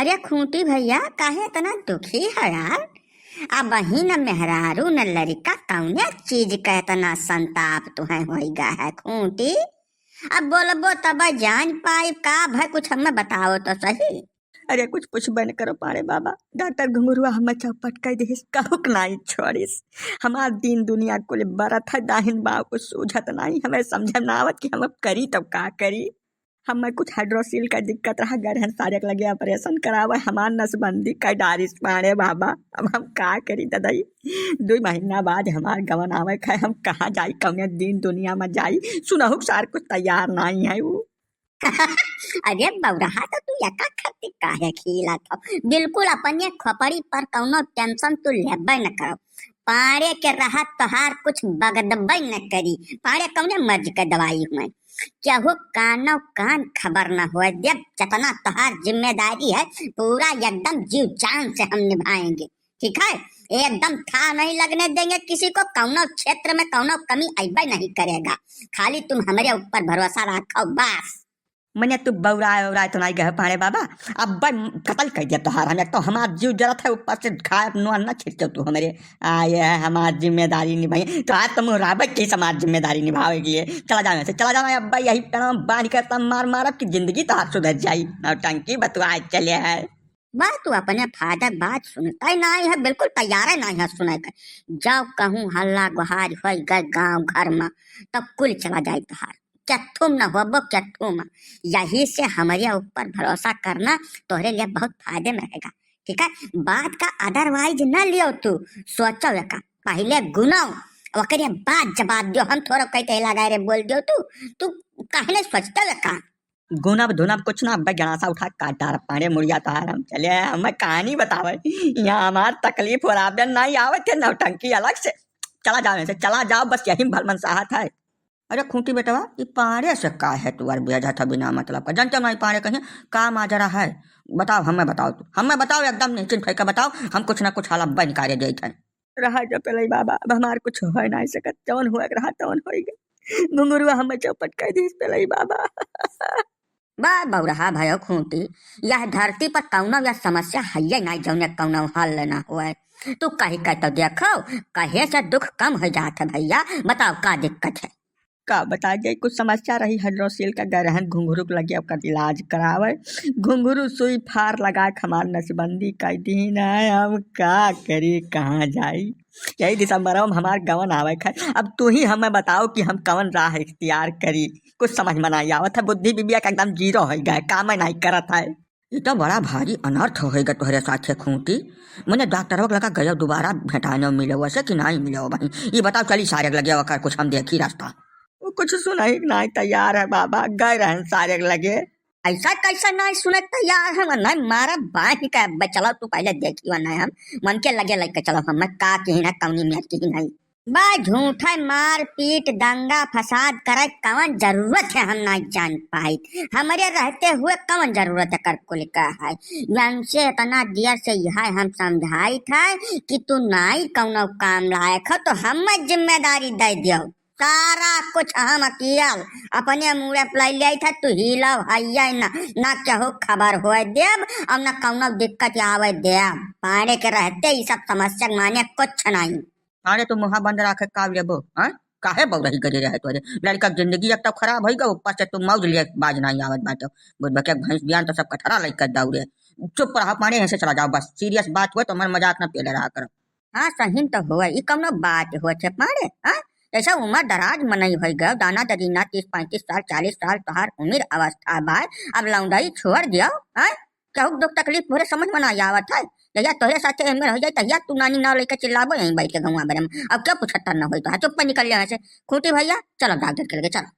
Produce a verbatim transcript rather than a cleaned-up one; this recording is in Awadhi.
अरे खूंटी भइया, काहे इतना दुखी है यार? अब ही न मेहरारू न लड़िका, कौने चीज का इतना संताप तुहें होइगा है खूंटी? अब बोलबो तब जान पाइब का भय, कुछ हमें बताओ तो सही। अरे कुछ पूछबे न करो पाड़े बाबा, डॉक्टर घुंघरुआ हमें चौपट कइ दिहिस, कहूक नाई छोड़िस। हमार दीन दुनिया कुल बरत है, दाहिन बाव कुछ सूझत नाई, हमें समझ में ना आवत कि हम अब करी तब का करी। हमें कुछ हाइड्रोसील का दिक्कत रहा, गए रहन सारे के लगे ऑपरेशन करावे, हमार नसबंदी कइ डारिस पाड़े बाबा। अब हम का करी ददाई, दुइ महीना बाद हमार गवन आवे खाए, हम कहाँ जाई, कौने दीन दुनिया में जाई? सुनहु सार कुछ तैयार नाई है उ। अरे बौरहा, तो तू एका खातिर काहे खिलात हो? बिल्कुल अपने खोपड़ी पर कौनो टेंशन तू लेबे न करो। पाड़े के रहत तोहार कुछ बगदबे न करी। पाड़े कौने मर्ज के दवाई हुए, केहू कानो कान खबर न होए देब। जतना तोहार जिम्मेदारी है, पूरा एकदम जीव जान से हम निभाएंगे, ठीक है? एकदम था नहीं लगने देंगे किसी को, कौनो क्षेत्र में कौनो कमी अइबे नहीं करेगा। खाली तुम हमरे ऊपर भरोसा रखो बस। मने तू बौराए औराए तो नाई गए पाड़े बाबा, अब कतल कइ दिया तोहार। हम एक तो हमार जीव जरत है, ऊपर से खाए नोन ना छिड़के तू हमरे। आ ये हमार जिम्मेदारी निभाई, तो आज तुम राबे की हमार जिम्मेदारी निभावे के लिए। चला जाओ यहाँ से, चला जाओ। अब यही पेड़वा बांध के तब मार मारब कि जिंदगी तोहार सुधर जाई। नौटंकी बतुआए चले है। बा तू अपने फादर बात सुनता ही नाई है, बिल्कुल तैयार है नाई है सुने के। जब कहूँ हल्ला गुहार होई गए गांव घर में, तब कुल चला जाए तोहार। केथुम न होबो केथुम। यही से हमरे ऊपर भरोसा करना तोहरे लिए बहुत फायदे में रहेगा, ठीक है? बात का otherwise न लियो तू, सोचो एका, पहले गुनो, ओकरे बाद जवाब दियो। हम थोड़ा कहते लगा रे बोल दियो तू, तू काहे नहीं सोचते एका? गुनब धुनब कुछ ना, अब्बे गड़ासा उठा काट डार पाड़े मुड़िया तोहार। हम चले, हमें कहानी बतावे, यहाँ हमार तकलीफ हो रहा, नहीं आवत है नौटंकी अलग से। चला जाओ यहाँ से, चला जाओ, बस यही भलमन साहत है। अरे खूंटी बेटवा, ई पाड़े से काहे तू अर बेझत ह बिना मतलब का? जनते नहीं पाड़े कहीं का माजरा है? बताओ, हमें बताओ तू, हमें बताओ, एकदम निश्चिंत होइके बताओ, हम कुछ ना कुछ हल अब्बे निकाले देत है। रहा जो पेलई बाबा, अब हमार कुछ होए नाई सकत, जौन होए के रहा तौन होई गए। घुंघरुआ हमें चौपट कइ दिहिस पेलई बाबा। बा बौरहा भयो खूंटी, यह धरती पर कौनो यह समस्या हइये नाई जौने कौनो हल ना होए। तू कही कह तो देखो, कहे से दुख कम हो जात है भइया। बताओ का दिक्कत है? का बता जाई, कुछ समस्या रही, हाइड्रोसील का गए रहन घुंघरू के लगे ओकर इलाज करावे। घुंघरू सुई फार लगा के हमार नसबंदी कइ दीन है, हम का करी, कहाँ जाई? यही दिसंबर में हमार गवन आवे खाए। अब तू ही हमें बताओ कि हम कवन राह इख्तियार करी, कुछ समझ में नाई आवत है। बुद्धि बिबिया का एकदम जीरो होइ गए, काम नाई करत है। ई तो बड़ा भारी अनर्थ होइगा तोहरे साथे खूंटी। मने डॉक्टरवा के लगा गयो, दोबारा भेटानो मिलो वैसे कि नाई मिलो भाई? ई बताओ, चली सारे के लगे ओकर कुछ हम देखी रास्ता। वो कुछ सुनही के नाई तैयार है बाबा, गए रहन सारे के लगे। ऐसा कैसा नाई सुने तैयार है? नाई मारा बाही का, अब्बे चलो तू पहले देखी वरना हम मन के लगे लेके चलो, हम का किहिन है, कौनी मेर किहिन है। बा झूठा मारपीट, दंगा फसाद करे कवन जरूरत है, हम नाई जान पाइत। हमरे रहते हुए कवन जरूरत है कर कुल का है? यनसे इतना देर से यह हम समझाइत है कि तू नाई कौनो काम लायक हो, तो हम जिम्मेदारी दे दियो। सारा कुछ हम अकियल अपने मुड़े पे ले लिया था, तू हिलाव हइये ना, ना केहू खबर होए देब और ना कौनो दिक्कत आवे देब। पाड़े के रहते ई सब समस्या माने कुछ नाई। अरे तू मुहा बंद राखे का लेबो, हाँ? काहे बौरही करे रहे तोरे? लड़का के जिंदगी एक तो खराब होइगा, ऊपर से तू मौज लिए बाज नाई आवत बाटो। बुढ़बा के भैंस बियान तो सब कठरा लइका दौड़े। चुप रहा पाड़े, ऐसे चला जाओ बस। सीरियस बात हुए तो हमार मजाक ना पेले रहा करो। हाँ, सही तो हुए, ई कौनो बात हुए थे पाड़े, हाँ? जैसा उम्र दराज मनई होई गयो, दाना ददीना तीस पैंतीस साल, चालीस साल तोहार उम्र अवस्था बा, अब लौंडई छोड़ दियो, हाँ? केहू के दुख तकलीफ तोहरे समझ में ना आवत है। जहिया तोहरे साथे एहमेर हो जाई, तहिया तू नानी नाव लेके चिल्लाबो यहीं बैठ के गौवा भरे में। अब क्या पूछता न होई तो, हाँ, चुप्पे निकल जाओ यहाँ से। खूंटी भैया, चलो डॉक्टर के लगे, चलो।